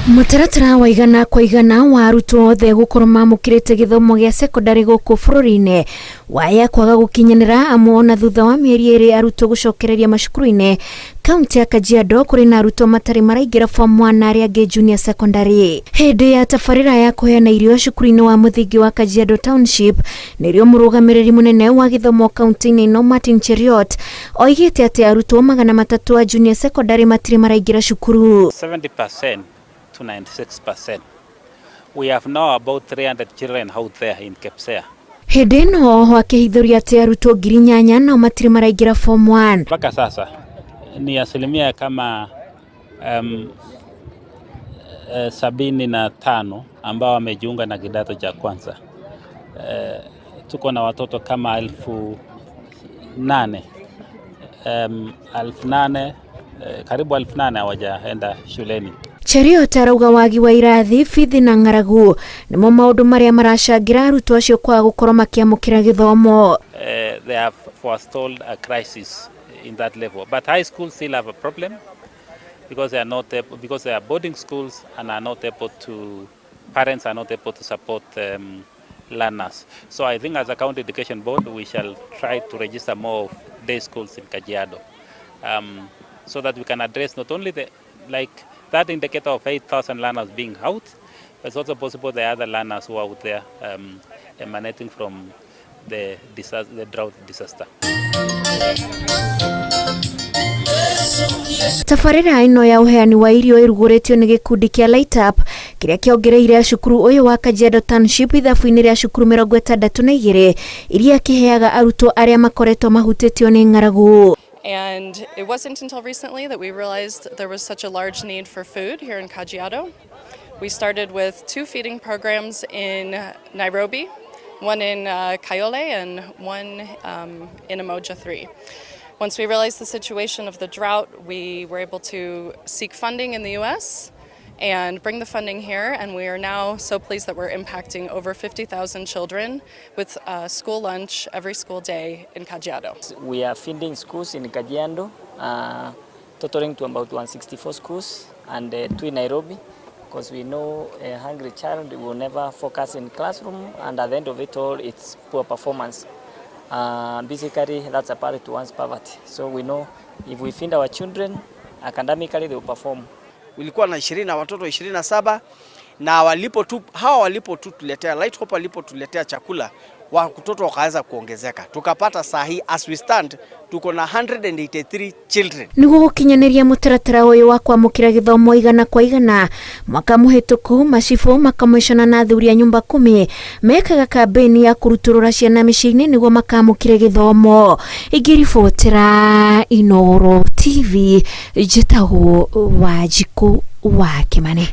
Mũtaratara wa igana kwa igana wa arutwo othe gũkorwo mamũkĩrĩte gĩthomo gĩa cekondarĩ gũkũ bũrũri-inĩ waya kwaga gũkinyanĩra amu ona thutha wa mĩeri 2 arutwo gũcokereria macukuru-inĩ kaunti ya Kajiado kũrĩ na arutwo matarĩ maraingĩra form 1 na arĩa angĩ junior secondary. Hĩndĩ ya tabarĩra ya kũheana irio cukuru-inĩ wa mũthingi wa Kajiado Township nĩrĩo mũrũgamĩrĩri mũnene wa gĩthomo kaunti-inĩ ĩno Martin Cheruiyot oigĩte atĩ arutwo 300 a junior secondary matirĩ maraingĩra cukuru. 70% to 96%. We have now about 300 children out there in KPSEA. Hĩndĩ ĩno oho akĩhithũria atĩ arutwo 8,000 nao matirĩ maraingĩra form 1. Mpaka sasa ni asilimia kama 75 ambao wamejiunga na kidato cha kwanza. Tuko na watoto kama 8,000. 8,000, karibu 8,000 hawajaenda shuleni. Cheruiyot arauga wagi wa irathi, bithi na ng'aragu nĩmo maũndũ marĩa maracangĩra arutwo acio kwaga gũkorwo makĩamũkĩra gĩthomo. They have forestalled a crisis in that level, but high schools still have a problem because they are not able, because they are boarding schools and are not able to, parents are not able to support learners. So I think as a county education board we shall try to register more of day schools in Kajiado, so that we can address not only the like that indicator of 8,000 learners being out, but it's also possible there are other learners who are out there emanating from the drought disaster. Tabarĩra ĩno ya ũheani wa irio ĩrugũrĩtio nĩ gĩkundi kĩa Light Up kĩrĩa kĩongereire cukuru ũyũ wa Kajiado Township ithabu-inĩ rĩa cukuru 62 iria kĩheaga arutwo arĩa makoretwo mahutĩtio nĩ ng'aragu. And it wasn't until recently that we realized there was such a large need for food here in Kajiado. We started with 2 feeding programs in Nairobi, one in Kayole and one in Umoja 3. Once we realized the situation of the drought, we were able to seek funding in the US and bring the funding here, and we are now so pleased that we're impacting over 50,000 children with school lunch every school day in Kajiado. We are feeding schools in Kajiado, totaling to about 164 schools and 2 in Nairobi, because we know a hungry child will never focus in classroom, and at the end of it all, it's poor performance. Basically, that's a part to one's poverty. So we know if we feed our children, academically they will perform. Ulikuwa na 20 na watoto 27 na hawa walipo tu tuletea Light Hope walipotuletea chakula watoto wakaanza kuongezeka, tukapata saa hii as we stand tuko na 183 children. Nĩguo gũkinyanĩria mũtaratara ũyũ wa kwamũkĩra gĩthomo igana kwa igana mwaka mũhĩtũku macibũ makamĩcona na athuri a nyũmba 10 mekaga kambĩni ya kũrutũrũra ciana mĩciĩ-inĩ nĩguo makamũkĩre gĩthomo. Ingĩribotera Inooro TV njĩtagwo Wanjikũ wa Kĩmani.